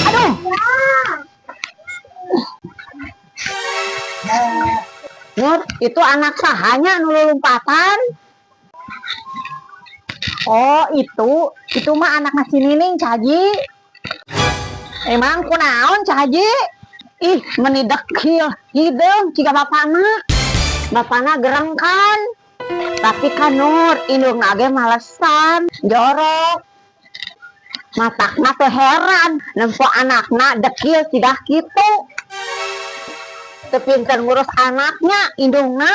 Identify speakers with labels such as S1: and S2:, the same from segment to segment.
S1: Aduh. Nur, itu anak saha nya nu lompatan? Oh, itu mah anak si Nining, Ceu Haji. Emang kunaon, Ceu Haji? Ih, meni dekil, hideung jiga bapana. Bapana gereng kan? Tapi kan Nur, indungna ge malesan, jorok. Matakna teu heran, nempo anakna dekil siga kitu. Teu pinter ngurus anaknya, indungna.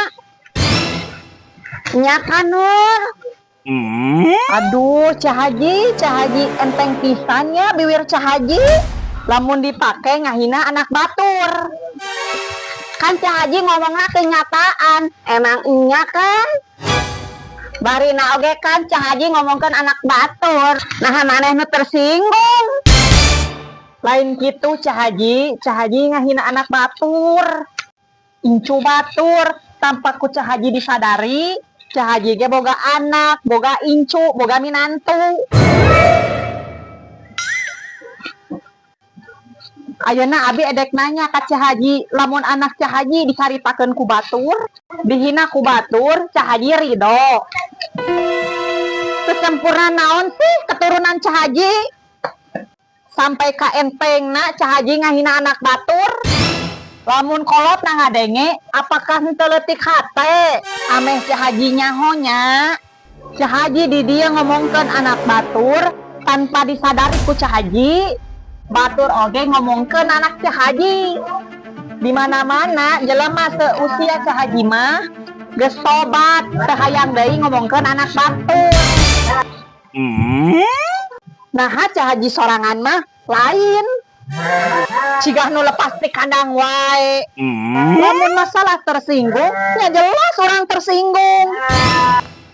S1: Nya kan, Nur? Aduh, Ceu Haji, Ceu Haji, enteng pisan nya biwir Ceu Haji. Lamun dipake ngahina anak batur. Kan Ceu Haji ngomongna kenyataan, emang nya kan? Barina oge kan Ceu Haji ngomongkeun anak batur. Nah, maneh nu tersinggung. Lain gitu Ceu Haji, Ceu Haji ngahina anak batur. Incu batur, tanpa ku Ceu Haji disadari, Ceu Haji ge boga anak, boga incu, boga minantu. Ayeuna abi edek nanya ka Ceu Haji, lamun anak Ceu Haji dicaritakeun ku batur, dihina ku batur, Ceu Haji ridho? Kesempurna naon sih keturunan Ceu Haji? Sampai ka entengna Ceu Haji ngahina anak batur. Lamun kolot na ngadenge, apakah henteu leutik hate? Ameh Ceu Haji nyaho nya. Ceu Haji di dieu ngomongkeun anak batur tanpa disadari ku Ceu Haji. Batur oge ngomongkeun anak Ceu Haji. Di mana-mana jelema seusia Ceu Haji mah geus tobat, teu hayang deui ngomongkeun anak batur. Nah, Ceu Haji sorangan mah lain. Cigah nu lepas di kandang wae. Lamun masalah tersinggung, ya jelas orang tersinggung.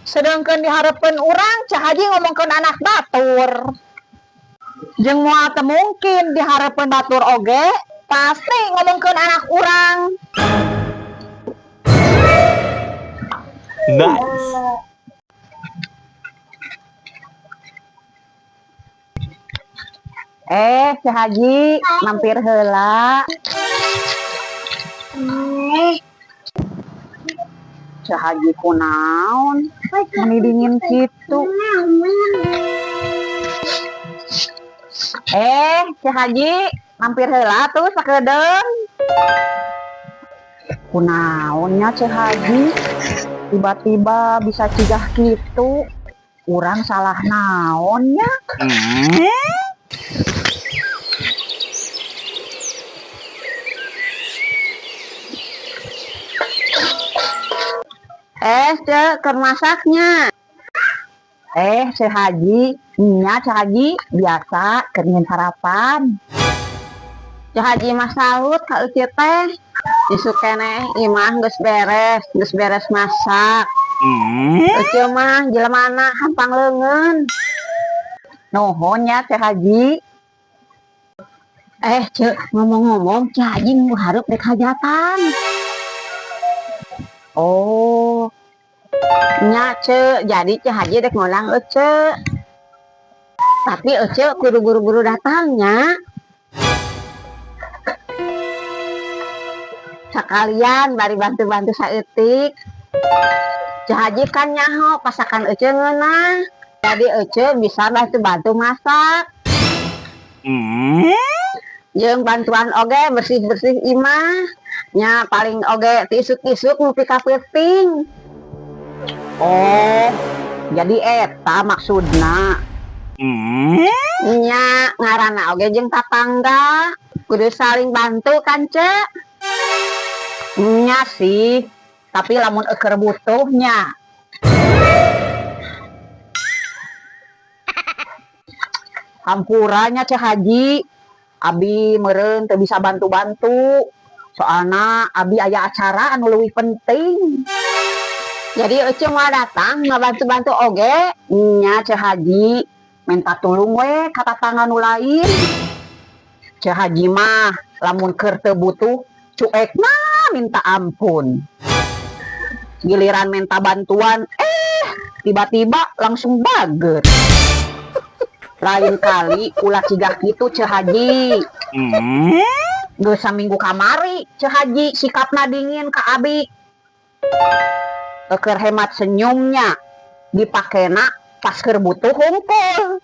S1: Sedangkan di hareupeun urang Ceu Haji ngomongkeun anak batur. Jeung moal teu mungkin di hareupeun batur oge pasti ngomongkeun anak urang.
S2: Nice.
S1: Ceu Haji, mampir heula. Ceu Haji kunaon? Meni dingin kitu. Ceu Haji, mampir heula tuh sakedeung. Kunaon nya Ceu Haji? Tiba-tiba bisa cigah kitu. Urang salah naon nya? Cek, keur masaknya. Ceu Haji, nya Ceu Haji, biasa keur nyieun sarapan. Ceu Haji mah salut ka Ece teh. Isuk keneh imah geus beres, geus beres masak. Ece mah jelemana hampang leungeun. Nuhun nya Ceu Haji. Cek, ngomong-ngomong Ceu Haji minggu hareup dek hajatan. Oh. Nya Cek, jadi Ceu Haji dek ngundang Ece. Tapi Ece kudu buru-buru datangnya. Sekalian bari bantu-bantu saeutik. Ceu Haji kan nyaho pasakan Ece ngeunah. Jadi Ece bisa bantu-bantu masak. Jeung bantuan oge bersih-bersih imah. Nya paling oge ti isuk-isuk nepi ka peuting. Oh, jadi eta maksudna. Nya ngaranna oge jeung tatangga, kudu saling bantu kan, Cek? Nya sih, tapi lamun eukeur butuhnya. Hampura nya Ceu Haji, abi meureun teu bisa bantu-bantu. Soalna abi aya acara anu leuwih penting. Jadi Ece mau datang ngabantu-bantu oge, nya Ceu Haji minta tulung we ka tatangga nu lain. Ceu Haji mah lamun keur teu butuh cuekna minta ampun. Giliran minta bantuan, tiba-tiba langsung bager. Lain kali ulah cigah kitu, Ceu Haji. Geus saminggu kamari Ceu Haji sikapna dingin ka abi. Keur hemat senyumnya dipakena pas keur butuh hungkul.